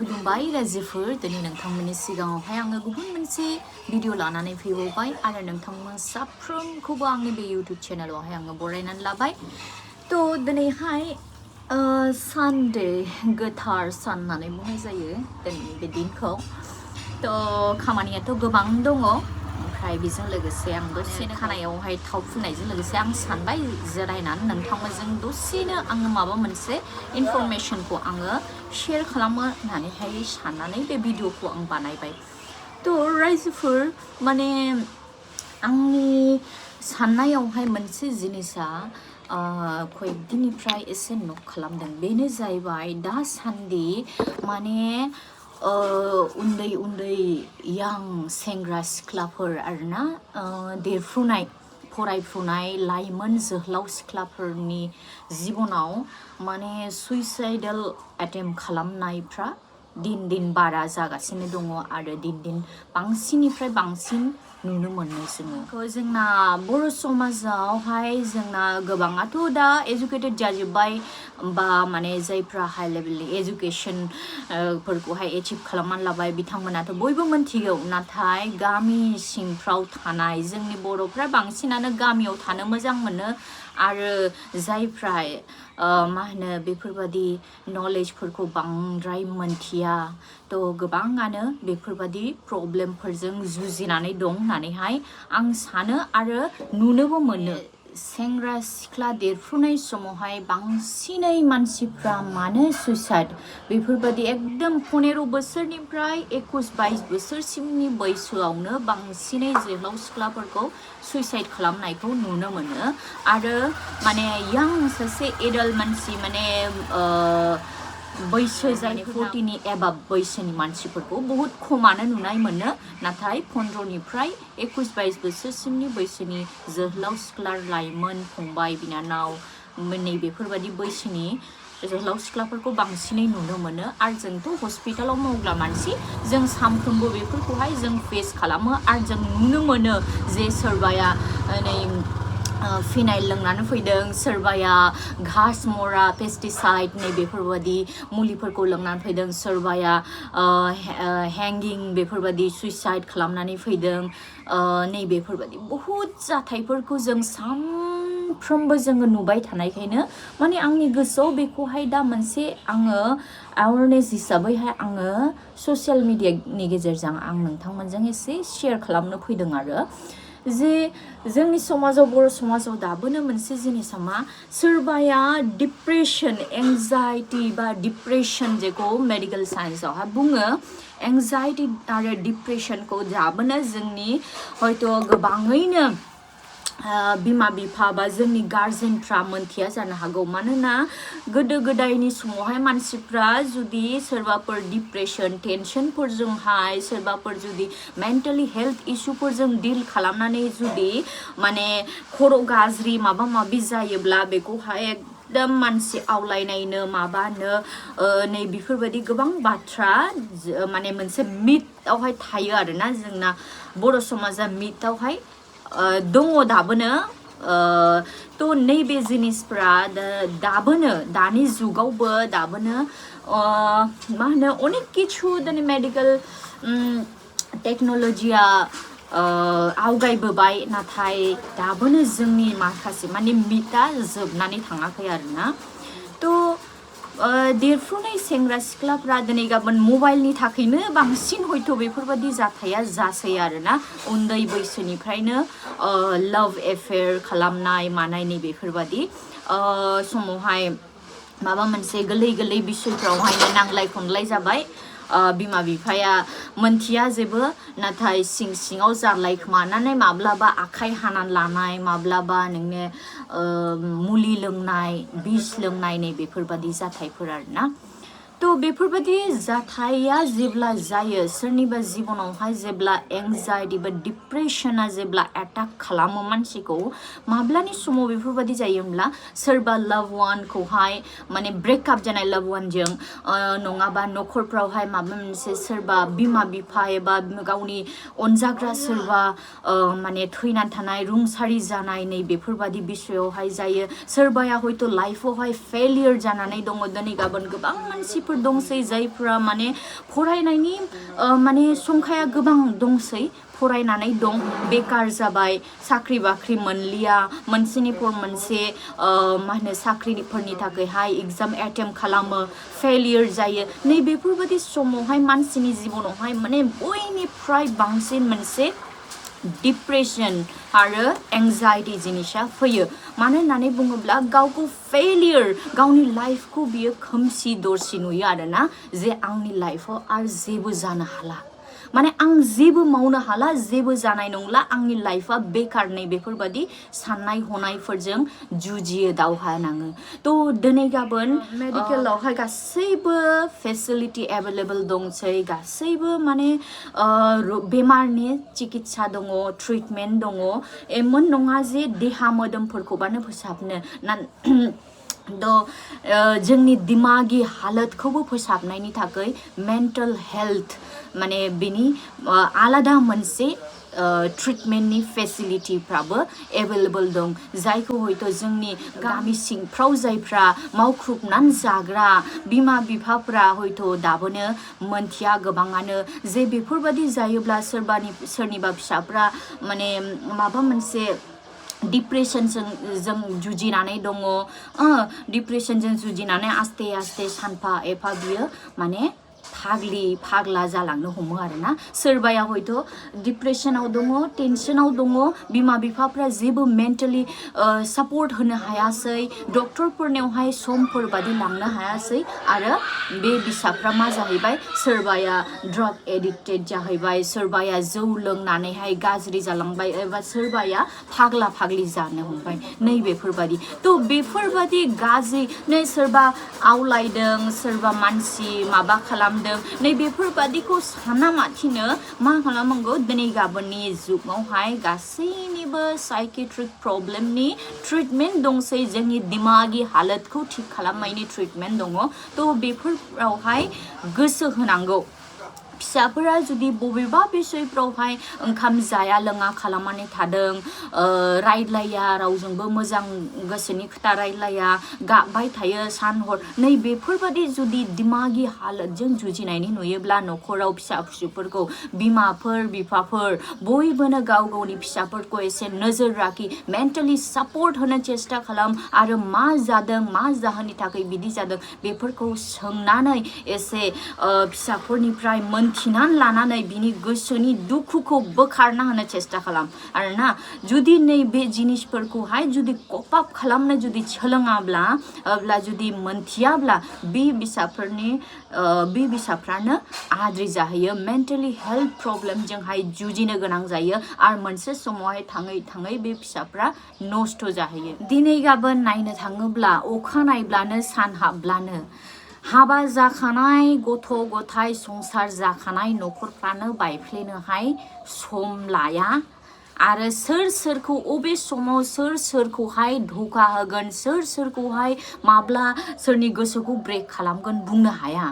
खुलुमबाय रायजोफोर दिनै नोंथांमोननि सिगाङावहाय आङो गुबुन मोनसे भिडिअ लानानै फैबावबाय आरो नोंथांमोन साफ्रोमखौबो आंनि बे इउटिउब चेनेलावहाय आङो बरायनानै लाबाय तो दिनैहाय सानडे गोथार सान होननानै बुंनाय जायो दिनैनि बे दिनखौ तो खामानियाथ' गोबां दङ ओमफ्राय बेजों लोगोसे आं दसेनो खानायावहाय थाव फुननायजों लोगोसे आं सानबाय जिरायनानै नोंथांमोनजों दसेनो आङो माबा मोनसे इनफरमेशनखौ आङो शेयर खालामो होननानैहाय साननानै बे भिडिअखौ आं बानायबाय तो रायजोफोर माने आंनि साननायावहाय मोनसे जिनिसा कयेक दिननिफ्राय एसे नक खालामदों बेनो जाहैबाय दासान्दि माने उन्दै उन्दै यां सेंग्रा सिख्लाफोर आरोना देरफुनाय फरायफुनाय लाइमोन जोहोलाव सिख्लाफोरनि जिबनाव माने सुइसाइडेल एटेम्प्ट खालामनायफ्रा दिन दिन बारा जागासिनो दङ आरो दिन दिन बांसिननिफ्राय बांसिन नुनो मोनो जोंना बर' समाजावहाय जोंना गोबाङाथ' दा एजुकेटेड जाजोब्बाय बा माने जायफ्रा हाई लेभेलनि एजुकेशन फोरखौहाय एचिभ खालामनानै लाबाय बिथांमोनाथ' बयबो मोनथिगौ नाथाय गामि सिंफ्राव थानाय जोंनि बर'फ्रा बांसिनानो गामियाव थानो मोजां मोनो आरो जायफ्रा मा होनो बेफोरबादि नलेजफोरखौ बांद्राय मोनथिया तो गोबाङानो बेफोरबादि प्रब्लेमफोरजों जुजिनानै दं होननानैहाय आं सानो आरो नुनोबो मोनो सेंग्रा सिख्ला देरफुनाय समावहाय बांसिनै मानसिफ्रा मानो सुइसाइड बेफोरबादि एकदम 15 बोसोरनिफ्राय 21-22 बोसोरसिमनि बैसोआवनो बांसिनै जोहोलाव सिख्लाफोरखौ सुइसाइड खालामनायखौ नुनो मोनो आरो माने यां सासे एडाल्ट मानसि माने बैसो जानाय 40नि एबाब बैसोनि मानसिफोरखौ बहुत खमानो नुनाय मोनो नाथाय 15निफ्राय 21-22 बोसोरसिमनि बैसोनि जोहोलाव सिख्ला लाइमोन फंबाय बिनानाव नै बेफोरबादि बैसोनि जोहोलाव सिख्लाफोरखौ बांसिनै नुनो मोनो आरो जोंथ' हस्पिटालाव मावग्रा मानसि जों सानफ्रोमबो बेफोरखौहाय जों फेस खालामो आरो जों नुनो मोनो जे सोरबाया नै फिनाइल लोंनानै फैदों सोरबाया घास मरा पेस्टिसाइड नै बेफोरबादि मुलिफोरखौ लोंनानै फैदों सोरबाया हेंगिं बेफोरबादि सुइसाइड खालामनानै फैदों नै बेफोरबादि बहुत जाथायफोरखौ जों सानफ्रोमबो जोङो नुबाय थानायखायनो माने आंनि गोसोआव बेखौहाय दा मोनसे आङो एवेयारनेस हिसाबैहाय आङो ससियेल मिडियानि गेजेरजों आं नोंथांमोनजों एसे शेयार खालामनो फैदों आरो जे जोंनि समाजाव बर' समाजाव दाबोनो मोनसे जिनिसा मा सोरबाया डिप्रेशन एंजाइटि बा डिप्रेशन जेखौ मेडिकेल साइन्सआवहाय बुङो एंजाइटि आरो डिप्रेशनखौ दाबोनो जोंनि हयथ' गोबाङैनो बिमा बिफा बा जोंनि गार्जेनफ्रा मोनथिया जानो हागौ मानोना गोदो गोदायनि समावहाय मानसिफ्रा जुदि सोरबाफोर डिप्रेशन टेनसनफोरजोंहाय सोरबाफोर जुदि मेन्टेलि हेल्थ इश्यूफोरजों डिल खालामनानै जुदि माने खर' गाज्रि माबा माबि जायोब्ला बेखौहाय एकदम मानसि आवलायनायनो माबानो नै बेफोरबायदि गोबां बाथ्रा माने मोनसे मिथआवहाय थायो आरोना जोंना बर' समाजा मिथआवहाय दङ दाबोनो तो नैबे जिनिसफ्रा दाबोनो दानि जुगावबो दाबोनो मा होनो अनेक किछु दिनै मेडिकेल टेक्न'लजिया आवगायबोबाय नाथाय दाबोनो जोंनि माखासे माने मिथआ जोबनानै थाङाखै आरोना तो देरफुनाय सेंग्रा सिख्लाफ्रा दिनै गाबोन मबाइलनि थाखायनो बांसिन हयथ' बेफोरबादि जाथाया जासै आरोना उन्दै बैसोनिफ्रायनो लाभ एफेयार खालामनाय मानाय नै बेफोरबादि समावहाय माबा मोनसे गोरलै गोरलै बिसयफ्रावहायनो नांलाय खमलाय जाबाय बिमा बिफाया मोनथिया जेबो नाथाय सिं सिङाव जारलायखोमानानै माब्लाबा आखाइ हानानै लानाय माब्लाबा नोंनो मुलि लोंनाय बिस लोंनाय नै बेफोरबादि जाथायफोर आरोना तो बेफोरबादि जाथाया जेब्ला जायो सोरनिबा जिबनावहाय जेब्ला एंजाइटि बा डिप्रेशना जेब्ला एटाक खालामो मानसिखौ माब्लानि समाव बेफोरबादि जायोब्ला सोरबा लाभ वानखौहाय माने ब्रेकआप जानाय लाभ वानजों नङाबा न'खरफ्रावहाय माबा मोनसे सोरबा बिमा बिफा एबा गावनि अनजाग्रा सोरबा माने थैनानै थानाय रुंसारि जानाय नै बेफोरबादि बिसयावहाय जायो सोरबाया हयथ' लाइफआवहाय फेलियर जानानै दङ दिनै गाबोन गोबां मानसिफोर मानसिफोर दंसै जायफोरा माने फरायनायनि माने संखाया गोबां दंसै फरायनानै दं बेकार जाबाय साख्रि बाख्रि मोनलिया मोनसेनि पर मोनसे मा होनो साख्रिफोरनि थाखायहाय एग्जाम एटेम्प खालामो फेलियर जायो नै बेफोरबायदि समावहाय मानसिनि जिबनावहाय माने बयनिफ्राय बांसिन मोनसे डिप्रेशन आरो एंजाइटी जिनिसा फैयो मानो होननानै बुङोब्ला गावखौ फेलियर गावनि लाइफखौ बियो खोमसि दरसि नुयो आरोना जे आंनि लाइफआव आरो जेबो जानो हाला माने आं जेबो मावनो हाला जेबो जानाय नंला आंनि लाइफआ बेकार नै बेफोरबायदि साननाय हनायफोरजों जुजियो दावहा नाङो थ' दिनै गाबोन मेडिकेलावहाय गासैबो फेसिलिटि एभेलेबल दंसै गासैबो माने बेमारनि चिकित्सा दङ ट्रिटमेन्ट दङ एमन नङा जे देहा मोदोमफोरखौबानो फोसाबनो जोंनि दिमागि हालतखौबो फोसाबनायनि थाखाय मेन्टेल हेल्थ माने बेनि आलादा मोनसे ट्रिटमेन्टनि फेसिलिटिफ्राबो एभेलेबल दं जायखौ हयथ' जोंनि गामि सिंफ्राव जायफ्रा मावख्रुबनानै जाग्रा बिमा बिफाफ्रा हयथ' दाबोनो मोनथिया गोबाङानो जे बेफोरबायदि जायोब्ला सोरनिबा फिसाफ्रा माने माबा मोनसे डिप्रेसनजों जुजिनानै दङ डिप्रेसनजों जुजिनानै आस्ते आस्ते सानफा एफा बियो माने फाग्ला जालांनो हमो आरोना सोरबाया हयथ' डिप्रेसनाव दङ टेनसनाव दङ बिमा बिफाफ्रा जेबो मेन्टेलि सापर्ट होनो हायासै डक्टरफोरनियावहाय समफोर बादि लांनो हायासै आरो बे फिसाफ्रा मा जाहैबाय सोरबाया ड्राग एडिक्टेड जाहैबाय सोरबाया जौ लोंनानैहाय गाज्रि जालांबाय एबा सोरबाया फाग्ला फाग्लि जानो हमबाय नै बेफोरबायदि थ' बेफोरबायदि गाज्रि नै सोरबा आवलायदों सोरबा मानसि माबा खालामदों नै बेफोरबादिखौ साना माथिनो मा खालामनांगौ दिनै गाबोननि जुगावहाय गासैनिबो साइकेट्रिक प्रब्लेमनि ट्रिटमेन्ट दंसै जोंनि दिमागि हालतखौ थिग खालामनायनि ट्रिटमेन्ट दङ थ' बेफोरावहाय गोसो होनांगौ फिसाफोरा जुदि बबेबा बिसयफ्रावहाय ओंखाम जाया लोङा खालामनानै थादों रायज्लाया रावजोंबो मोजां गोसोनि खोथा रायज्लाया गाबबाय थायो सान हर नै बेफोरबायदि जुदि दिमागि हालतजों जुजिनायनि नुयोब्ला न'खराव फिसा फिसौफोरखौ बिमाफोर बिफाफोर बयबोनो गाव गावनि फिसाफोरखौ एसे नोजोर लाखि मेन्टेलि सापर्ट होनो चेष्टा खालाम आरो मा जादों मा जाहोननि थाखाय बिदि जादों बेफोरखौ सोंनानै एसे फिसाफोरनिफ्राय मोनथिनानै लानानै बिनि गोसोनि दुखुखौ बोखारना होनो चेष्टा खालाम आरोना जुदि नैबे जिनिसफोरखौहाय जुदि कप आप खालामनो जुदि सोलोङाब्ला अब्ला जुदि मोनथियाब्ला बे फिसाफ्रानो आद्रि जाहैयो मेन्टेलि हेल्थ प्रब्लेमजोंहाय जुजिनो गोनां जायो आरो मोनसे समावहाय थाङै थाङै बे फिसाफ्रा नस्थ' जाहैयो दिनै गाबोन नायनो थाङोब्ला अखा नायब्लानो सान हाबब्लानो हाबा जाखानाय गथ' गथाय संसार जाखानाय न'खरफ्रानो बायफ्लेनोहाय सम लाया आरो सोर सोरखौ अबे समाव सोर सोरखौहाय धोखा होगोन सोर सोरखौहाय माब्ला सोरनि गोसोखौ ब्रेक खालामगोन बुंनो हाया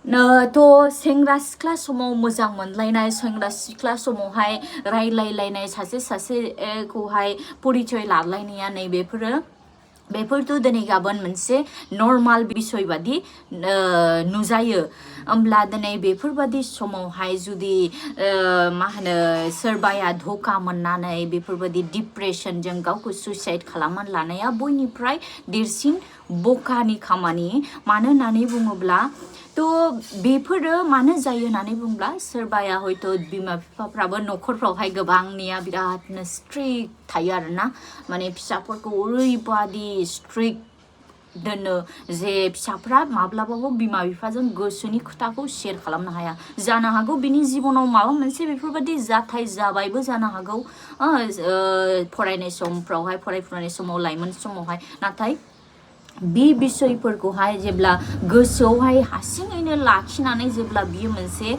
थ' सेंग्रा सिख्ला समाव मोजां मोनलायनाय सेंग्रा सिख्ला समावहाय रायलायलायनाय सासेखौहाय परिचय लालायनाया नै बेफोरथ' दिनै गाबोन मोनसे नर्माल बिसय बादि नुजायो होमब्ला दिनै बेफोरबादि समावहाय जुदि मा होनो सोरबाया धोखा मोननानै बेफोरबादि डिप्रेसनजों गावखौ सुइसाइड खालामनानै लानाया बयनिफ्राय देरसिन बोखानि खामानि मानो होननानै बुङोब्ला थ' बेफोरो मानो जायो होननानै बुङोब्ला सोरबाया हयथ' बिमा बिफाफ्राबो न'खरफ्रावहाय गोबांनिया बिरादनो स्ट्रिक्ट थायो आरोना माने फिसाफोरखौ ओरैबादि स्ट्रिक्ट दोनो जे फिसाफ्रा माब्लाबाबो बिमा बिफाजों गोसोनि खोथाखौ शेयार खालामनो हाया जानो हागौ बिनि जिबनाव माबा मोनसे बेफोरबायदि जाथाय जाबायबो जानो हागौ फरायनाय फरायफुनाय समाव लाइमोन समावहाय नाथाय बे बिसयफोरखौहाय जेब्ला गोसोआवहाय हारसिङैनो लाखिनानै जेब्ला बियो मोनसे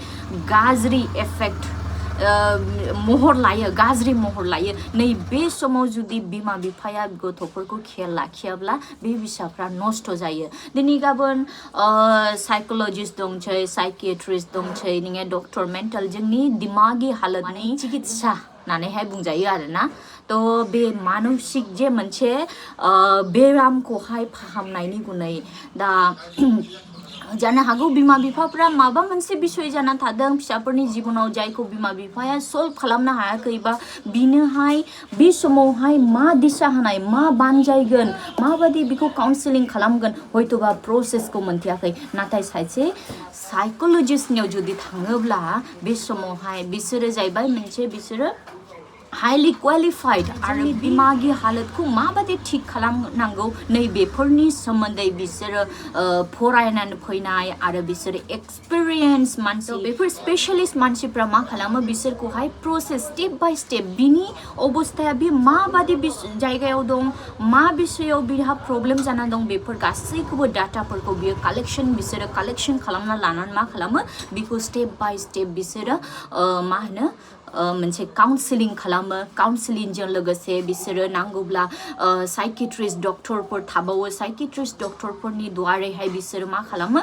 गाज्रि एफेक्ट गाज्रि महर लायो नै बे समाव जुदि बिमा बिफाया गथ'फोरखौ खेल लाखियाब्ला बे फिसाफ्रा नस्थ' जायो दिनै गाबोन साइकोलजिस्ट दंसै साइकियाट्रिस्ट दंसै नोङो डक्टर मेन्टेल जोंनि दिमागि हालतनि चिकित्सा होननानैहाय बुंजायो आरोना थ' बे मानसिक जे मोनसे बेरामखौहाय फाहामनायनि गुनै दा जानो हागौ बिमा बिफाफोरा माबा मोनसे बिसय जाना थादों फिसाफोरनि जिबनाव जायखौ बिमा बिफाया सल्भ खालामनो हायाखै बा बिनोहाय बे समावहाय मा दिशा होनाय मा बानजायगोन माबादि बेखौ काउन्सेलिं खालामगोन हयतोबा प्रसेसखौ मोनथियाखै नाथाय सासे साइकोलजिस्टनियाव जुदि थाङोब्ला बे समावहाय बिसोरो जाहैबाय मोनसे बिसोरो हाइलि क्वालिफाइड आरो दिमागि हालोदखौ माबादि थिग खालामनांगौ नैबेफोरनि सोमोन्दै बिसोरो फरायनानै फैनाय आरो बिसोरो एक्सपिरियेन्स मानसि बेफोर स्पेशलिस्ट मानसिफ्रा मा खालामो बिसोरखौहाय प्रसेस स्टेप बाय स्टेप बिनि अबस्थाया बे माबादि जायगायाव दं मा बिसयाव बिहा प्रब्लेम जाना दं बेफोर गासैखौबो डाटाफोरखौ बियो बिसोरो कालेक्शन खालामना लानानै मा खालामो बेखौ स्टेप बाय स्टेप बिसोरो मा होनो मोनसे काउन्सेलिं खालामो काउन्सेलिंजों लोगोसे बिसोरो नांगौब्ला साइकेट्रिस्ट डक्टरफोर थाबावो साइकेट्रिस्ट डक्टरफोरनि द्वारैहाय बिसोरो मा खालामो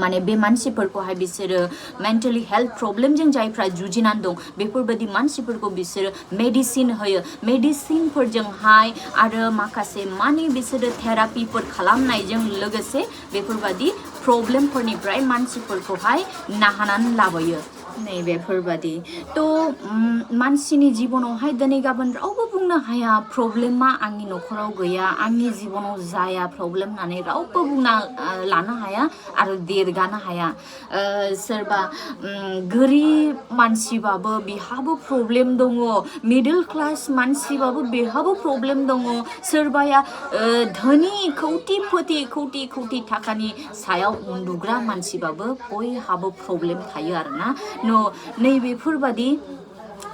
माने बे मानसिफोरखौहाय बिसोरो मेन्टेलि हेल्थ प्रब्लेमजों जायफ्रा जुजिनानै दं बेफोरबायदि मानसिफोरखौ बिसोरो मेडिसिन होयो मेडिसिनफोरजोंहाय आरो माखासे माने बिसोरो थेरापिफोर खालामनायजों लोगोसे बेफोरबायदि प्रब्लेमफोरनिफ्राय मानसिफोरखौहाय नाहानानै लाबोयो नैबेफोरबादि थ' मानसिनि जिबनावहाय दिनै गाबोन रावबो बुंनो हाया प्रब्लेमा आंनि न'खराव गैया आंनि जिबनाव जाया प्रब्लेम होननानै रावबो बुंना लानो हाया आरो देरगानो हाया सोरबा गोरिब मानसिबाबो बिहाबो प्रब्लेम दङ मिडल क्लास मानसिबाबो बेहाबो प्रब्लेम दङ सोरबाया धोनि खौटि थाखानि सायाव उन्दुग्रा मानसिबाबो बयहाबो प्रब्लेम थायो आरोना नैबेफोरबादि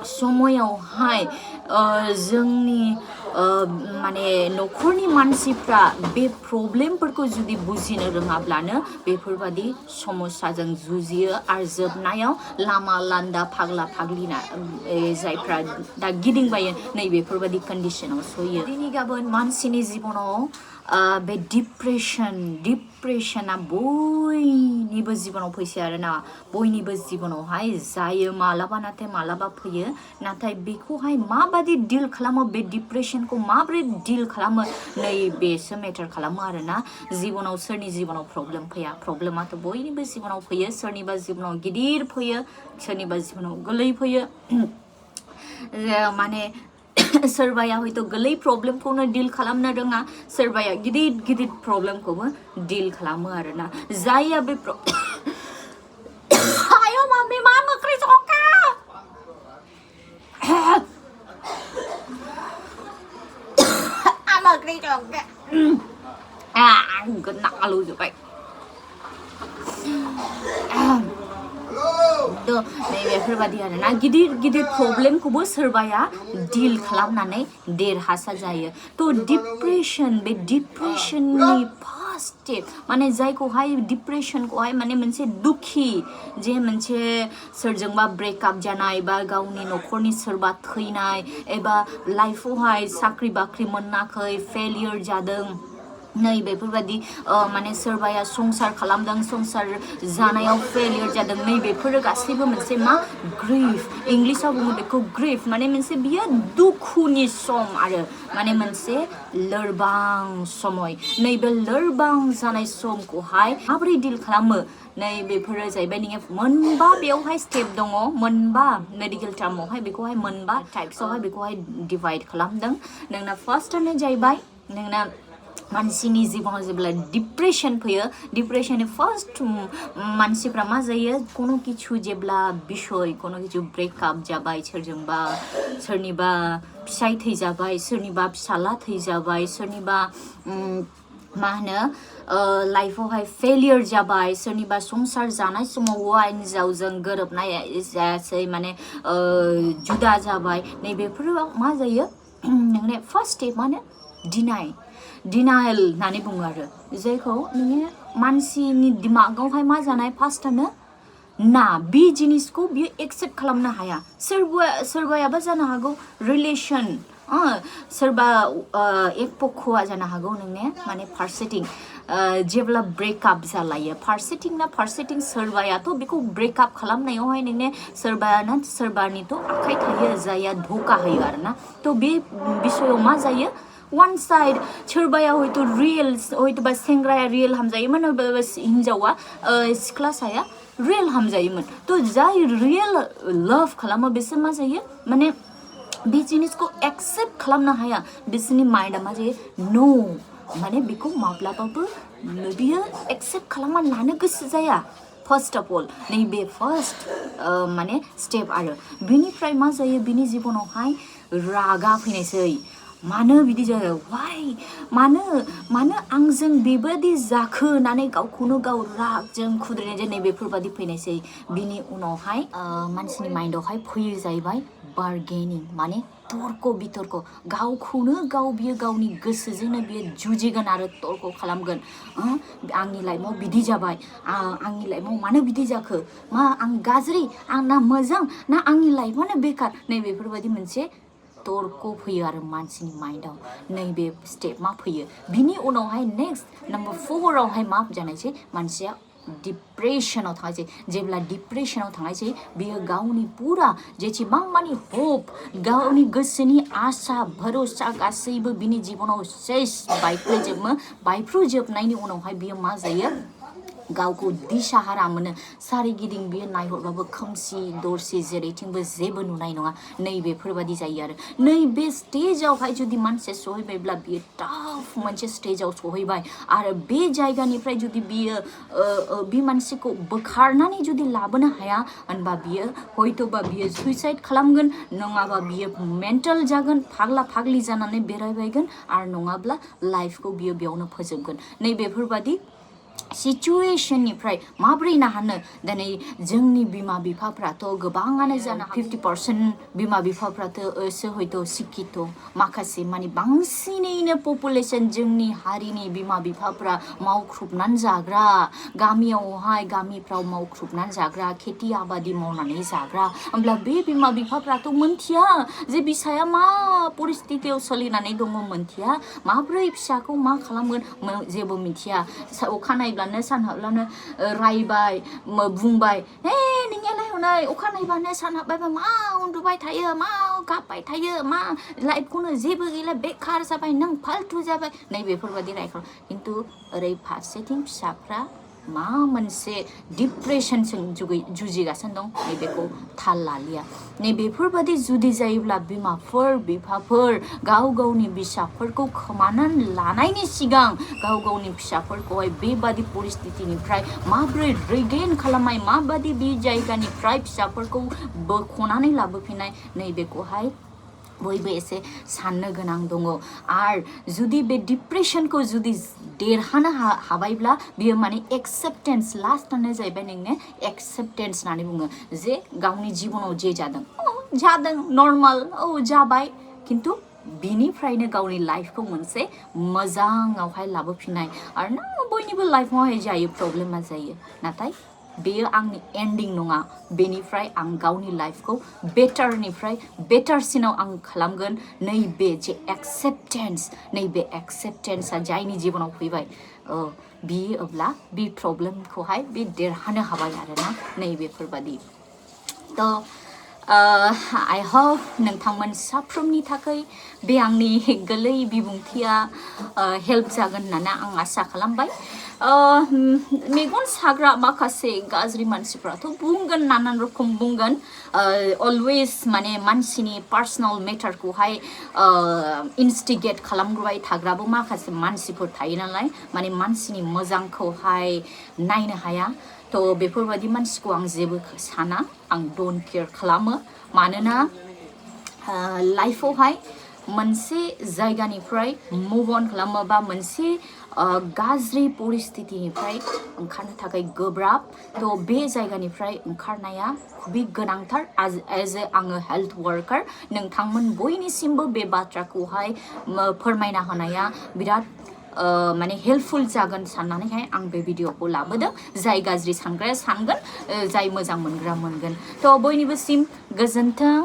समायावहाय जोंनि माने न'खरनि मानसिफ्रा बे प्रब्लेमफोरखौ जुदि बुजिनो रोङाब्लानो बेफोरबादि समस्याजों जुजियो आरो जोबनायाव लामा लान्दा फाग्ला फाग्लिना जायफ्रा दा गिदिंबायो नैबेफोरबादि कन्डिशनाव सहैयो दिनै गाबोन मानसिनि जिबनाव बे डिप्रेसना बयनिबो जिबनाव फैसै आरोना बयनिबो जिबनावहाय जायो मालाबा नाथाय मालाबा फैयो नाथाय बेखौहाय माबादि डिल खालामो बे डिप्रेसनखौ माबोरै डिल खालामो नैबेसो मेटार खालामो आरोना जिबनाव सोरनि जिबनाव प्रब्लेम फैया प्रब्लेमाथ' बयनिबो जिबनाव फैयो सोरनिबा जिबनाव गिदिर फैयो सोरनिबा जिबनाव गोरलै फैयो माने सोरबाया हयथ' गोरलै प्रब्लेमखौनो डिल खालामनो रोङा सोरबाया गिदिर प्रब्लेमखौबो डिल खालामो आरोना जायया बे आयो मामी मा ओंख्रि संखा ओंख्रि संखा आं गोना आलु जोबाय नैबेफोरबादि आरोना गिदिर प्रब्लेमखौबो सोरबाया डिल खालामनानै देरहासार जायो थ' बे डिप्रेसननि फार्स्ट स्टेप माने जायखौहाय डिप्रेसनखौहाय माने मोनसे दुखि जे मोनसे सोरजोंबा ब्रेकआप जानाय बा गावनि न'खरनि सोरबा थैनाय एबा लाइफआवहाय साख्रि बाख्रि मोनाखै फेलियर जादों नैबेफोरबादि माने सोरबाया संसार खालामदों संसार जानायाव फेलियर जादों नैबेफोरो गासैबो मोनसे मा ग्रिफ इंलिसाव बुङो बेखौ ग्रिफ माने मोनसे बियो दुखुनि सम आरो माने मोनसे लोरबां समय नैबे लोरबां जानाय समखौहाय माबोरै डिल खालामो नैबेफोरो जाहैबाय नोङो मोनबा बेयावहाय स्टेप दङ मोनबा मेडिकेल टार्मावहाय बेखौहाय मोनबा टाइप्सआवहाय बेखौहाय डिभाइड खालामदों नोंना फार्स्टआनो जाहैबाय नोंना मानसिनि जिबनाव जेब्ला डिप्रेसन फैयो डिप्रेसननि फार्स्ट मानसिफ्रा मा जायो कोनो किछु जेब्ला बिसय कोनो किछु ब्रेकआप जाबाय सोरजोंबा सोरनिबा फिसाय थैजाबाय सोरनिबा फिसाला थैजाबाय सोरनिबा मा होनो लाइफआवहाय फेलियर जाबाय सोरनिबा संसार जानाय समाव हौवा हिन्जावजों गोरोबनाय जायासै माने जुदा जाबाय नैबेफोराव मा जायो नोंने फार्स्ट स्टेपआनो डिनायल होननानै बुङो आरो जायखौ नोङो मानसिनि दिमागावहाय मा जानाय फार्स्टआनो ना बे जिनिसखौ बियो एक्सेप्ट खालामनो हाया सोरबायाबा जानो हागौ रिलेसन सोरबा एक पक्षआ जानो हागौ नोंने माने फारसेथिं जेब्ला ब्रेकआप जालायो फारसेथिं सोरबायाथ' बेखौ ब्रेकआप खालामनायावहाय नोंने सोरबानिथ' आखाइ थायो जाया धोखा होयो आरोना थ' बे बिसयाव मा जायो one side सोरबाया हयतो real हयतोबा सेंग्राया real हामजायोमोन हयतोबा हिनजावा सिख्लासाया real हामजायोमोन तो जाय real love खालामो बिसोर मा जायो माने बे जिनिसखौ एक्सेप्ट खालामनो हाया बिसोरनि माइन्डआ मा जायो नो माने बेखौ माब्लाबाबो बियो एक्सेप्ट खालामना लानो गोसो जाया फर्स्ट अफ अल नैबे फर्स्ट माने स्टेप आरो बिनिफ्राय मा जायो बिनि जिबनावहाय रागा फैनायसै मानो बिदि जायो वाइ मानो आंजों बेबादि जाखो होननानै गावखौनो गाव रागजों खुद्रिनायजों नैबेफोरबादि फैनायसै बिनि उनावहाय मानसिनि माइन्डआवहाय फैयो जाहैबाय बार्गेनिं माने तर्क बितर्क गावखौनो गाव बियो गावनि गोसोजोंनो बियो जुजिगोन आरो तर्क खालामगोन आंनि लाइफआव बिदि जाबाय आंनि लाइफआव मानो बिदि जाखो मा आं गाज्रि आंना मोजां ना आंनि लाइफआनो बेकार नैबेफोरबादि मोनसे तर्क फैयो आरो मानसिनि माइन्डआव नैबे स्टेप मा फैयो बिनि उनावहाय नेक्स्ट नम्बर 4 आवहाय मा जानायसै मानसिया डिप्रेशनाव थांनायसै जेब्ला डिप्रेशनाव थांनायसै बियो गावनि पुरा जेसेबां मानि होप गावनि गोसोनि आशा भरोसा गासैबो बिनि जिबनाव सेस बायफ्रुजोबनायनि उनावहाय बियो मा जायो गावखौ दिशाहारा मोनो सारिगिदिं बियो नायहरबाबो खोमसि दरसि जेरैथिंबो जेबो नुनाय नङा नैबेफोरबादि जायो आरो नैबे स्टेजावहाय जुदि मानसिया सहैबायब्ला बियो टाफ मोनसे स्टेजाव सहैबाय आरो बे जायगानिफ्राय जुदि बियो बे मानसिखौ बोखारनानै जुदि लाबोनो हाया होनबा बियो हयतोबा बियो सुइसाइड खालामगोन नङाबा बियो मेन्टेल जागोन फाग्ला फाग्लि जानानै बेरायबायगोन आरो नङाब्ला लाइफखौ बियो बेयावनो फोजोबगोन नैबेफोरबादि सिचुएशननिफ्राय माब्रै नाहानो दिनै जोंनि बिमा बिफाफ्राथ' गोबाङानो जानो 50% बिमा बिफाफ्राथ' हयथ' शिक्षित माखासे माने बांसिनैनो पपुलेशन जोंनि हारिनि बिमा बिफाफ्रा मावख्रुबनानै जाग्रा गामिफ्राव मावख्रुबनानै जाग्रा खेथि आबादि मावनानै जाग्रा होमब्ला बे बिमा बिफाफ्राथ' मोनथिया जे बिसाया मा परिस्थितियाव सोलिनानै दङ मोनथिया माब्रै फिसाखौ मा खालामगोन जेबो मिथिया अखानायब्लानो सानहाबब्लानो रायबाय बुंबाय हे नोंनियालाय हनै अखानायबानो सानहाबबायबा मा उन्दुबाय थायो मा गाबबाय थायो मा लाइफखौनो जेबो गैला बेखार जाबाय नों फाल्थु जाबाय नैबेफोरबादि रायखां खिन्थु ओरै फारसेथिं फिसाफ्रा मा मोनसे डिप्रेशनजों जुजिगासिनो दं नैबेखौ थाल लालिया नैबेफोरबादि जुदि जायोब्ला बिमाफोर बिफाफोर गाव गावनि फिसाफोरखौ खोमानानै लानायनि सिगां गाव गावनि फिसाफोरखौहाय बेबादि परिस्थितिनिफ्राय माब्रै रिगेन खालामनाय माबादि बे जायगानिफ्राय फिसाफोरखौ बोख'नानै लाबोफिननाय नैबेखौहाय बयबो एसे साननो गोनां दङ आरो जुदि बे डिप्रेशनखौ जुदि देरहानो हाबायब्ला बियो माने एक्सेप्टेन्स लास्टआनो जाहैबाय नोंने एक्सेप्टेन्स होननानै बुङो जे गावनि जिबनाव जे जादों नर्माल जाबाय खिन्थु बिनिफ्रायनो गावनि लाइफखौ मोनसे मोजाङावहाय लाबोफिननाय आरो ना बयनिबो लाइफआवहाय जायो प्रब्लेमा जायो नाथाय बेयो आंनि एन्डिं नङा बेनिफ्राय आं गावनि लाइफखौ बेटारनिफ्राय बेटारसिनाव आं खालामगोन नैबे जे नैबे एक्सेप्टेन्सआ जायनि जिबनाव फैबाय बियो अब्ला बे प्रब्लेमखौहाय बे देरहानो हाबाय आरोना नैबेफोरबादि थ' I hope नोंथांमोन साफ्रोमनि थाखाय बे आंनि गोरलै बिबुंथिया हेल्प जागोन होननानै आं आसा खालामबाय मेगन साग्रा माखासे गाज्रि मानसिफ्राथ' बुंगोन नानान रोखोम बुंगोन अलवेज माने मानसिनि पार्सनेल मेटारखौहाय इनस्टिगेट खालामबाय थाग्राबो माखासे मानसिफोर थायो नालाय माने मानसिनि मोजांखौहाय नायनो हाया थ' बेफोरबादि मानसिखौ आं जेबो साना आं डोन्ट केयार खालामो मानोना लाइफआवहाय मोनसे जायगानिफ्राय मुभ अन खालामोबा मोनसे गाज्रि परिस्थितिनिफ्राय ओंखारनो थाखाय गोब्राब थ' बे जायगानिफ्राय ओंखारनाया खुबै गोनांथार एज ए आङो हेल्थ वार्कार नोंथांमोन बयनिसिमबो बे बाथ्राखौहाय फोरमायना होनाया बिराद माने हेल्पफुल जागोन साननानैहाय आं बे भिडिअखौ लाबोदों जाय गाज्रि सानग्राया सानगोन जाय मोजां मोनग्रा मोनगोन थ' बयनिबोसिम गोजोन्थों